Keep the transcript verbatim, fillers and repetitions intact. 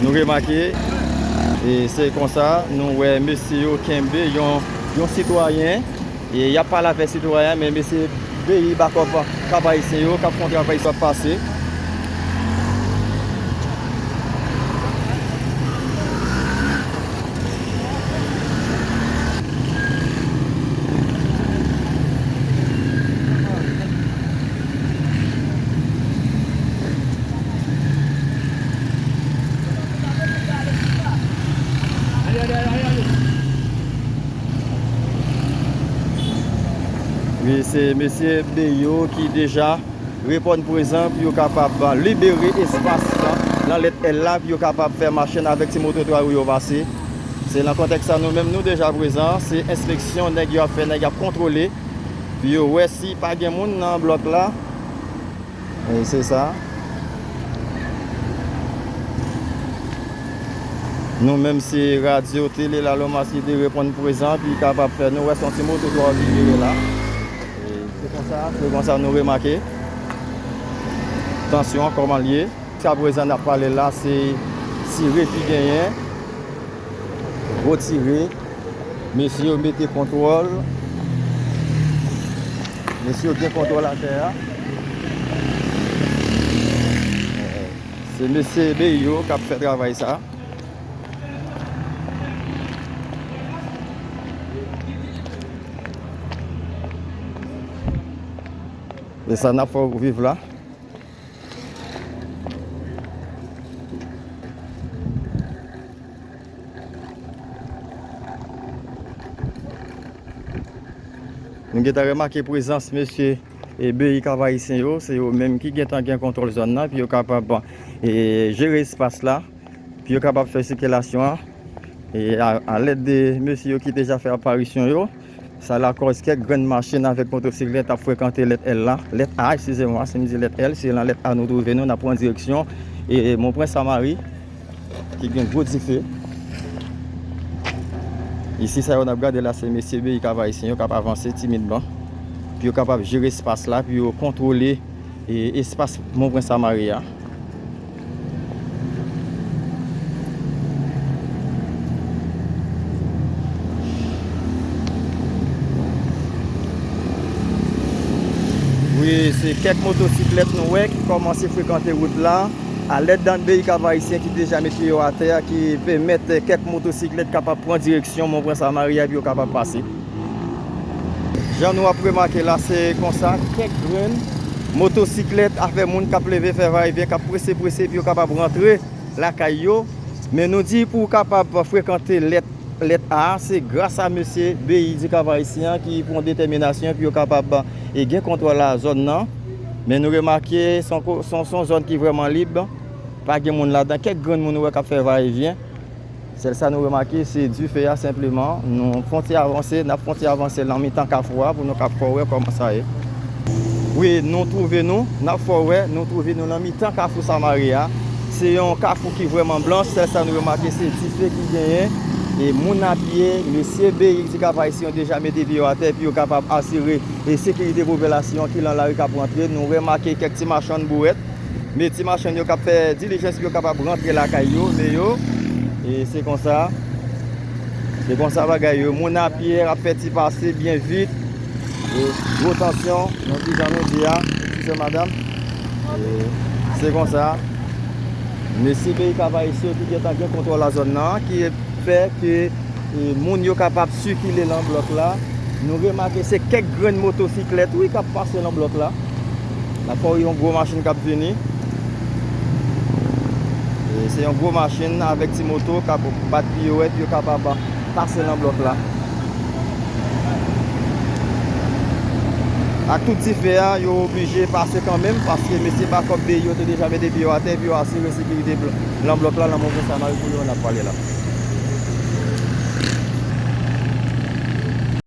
Nou remake, e se konsa, nou wè mesye yo kenbe yon, yon sitwayen, e y ap pale avèk sitwayen, men mesye Beyi, bakòp Kap Ayisyen yo, k ap fè yon travay, sa ap pase. Wi, se mesye Beyi yo ki deja reponn prezan pou yo kapab libere espas lan nan lèt L la, pou yo kapab fè machann avèk ti moto twa wou yo pase. Se nan kontèks sa nou menm nou deja prezan, se enspeksyon nèg yo ap fè, nèg y ap kontwole, pou yo wè si pa gen moun nan blòk la. E se sa. Nou menm se radyo tele Lalomas ki te reponn prezan, pou kapab fè nou wè se yon ti moto twa ki vire la. E se konsa, se konsa nou remake. Tansyon an, kòman l ye? Jiska prezan n ap pale la, se tire ki genyen. Gwo tire. Mesye yo mete kontwòl. Mesye yo gen kontwòl atè a. Se mesye Beyi yo k ap fè travay sa. E sa n ap fè w viv la. Nou gentan remake prezans mesye e Beyi Kap Ayisyen yo, se yo menm ki gentan gen kontwòl zòn nan, pou yo kapab, e, jere espas la, pou yo kapab fè sikilasyon an, e a, a lèd de mesye yo ki deja fè aparisyon yo. Sa lakòz kèk grenn machin avèk motosiklèt ap frekante lèt L la, lèt A, eskize mwa, si m di lèt L, se nan lèt A nou twouve nou, n ap pran direksyon, e, Mon Prince Samari, ki gen gwo dife. Isi, sa yo n ap gade la, se mesye Beyi Kap Ayisyen yo k ap avanse timidman, pou yo kapab jere espas la, pou yo kontwole, e, espas Mon Prince Samari a. Wi, se kèk motosiklèt nou wè ki kòmanse frekante wout la. A lèd de Beyi Kap Ayisyen ki deja mete yo atè, ki pèmèt kèk motosiklèt kapab pran direksyon Mon Prince Samari a pou yo kapab pase. Jan nou ap remake la, se konsa, kèk grenn motosiklèt, afè moun k ap leve fè vayevyen, k ap prese prese pou yo kapab rantre lakay yo. Men nou di pou w kapab frekante lèt, lèt A, se gras a mesye Beyi di Kap Ayisyen an ki pran detèminasyon pou yo kapab, e, gen kontwòl a zòn nan. Men nou remake, se yon ko-, se yon, se yon zòn ki vrèman lib. Pa gen moun ladan. Kèk grenn moun ou wè k ap fè vayevyen. Sèl sa nou remake, se dife a senpleman. Nou fè yon ti avanse, n ap fè yon ti avanse nan mitan kafou a pou nou kab fè w wè kòman sa ye. Wi, nou twouve nou, n ap fè w wè, nou twouve nou nan mitan kafou Samari a. Se yon kafou ki vrèman blanch, sèl sa nou remake, se dife ki genyen. E moun a pye, mesye Beyi di Kap Ayisyen yo deja mete pye yo atè pou yo kapab asire e sekirite popilasyon ki nan lari k ap rantre. Nou remake kèk ti machann bouwèt. Men ti machann yo k ap fè dilijans pou yo kapab rantre lakay yo, men yo, e se konsa, se konsa bagay yo. Moun a pye ap fè ti pase byen vit. E gwo tansyon, nou di jan nou di a, mesye madanm. E se konsa. Mesye Beyi Kap Ayisyen yo ki gentan gen kontwòl a zòn nan, ki fè ke, e, moun yo kapab sikile nan blòk la. Nou remake se kèk grenn motosiklèt, wi, k ap pase nan blòk la. N ap fè w yon gwo machin k ap vini. E se yon gwo machin avèk ti moto k ap bat piwèt, yo kapab pase nan blòk la. Ak tout dife a, yo oblije pase kanmenm, paske mesye bakòp Beyi yo te deja mete pye yo atè, epi yo asire sekirite bl-, nan blòk la, nan moman sa, malgre yo n ap pale la.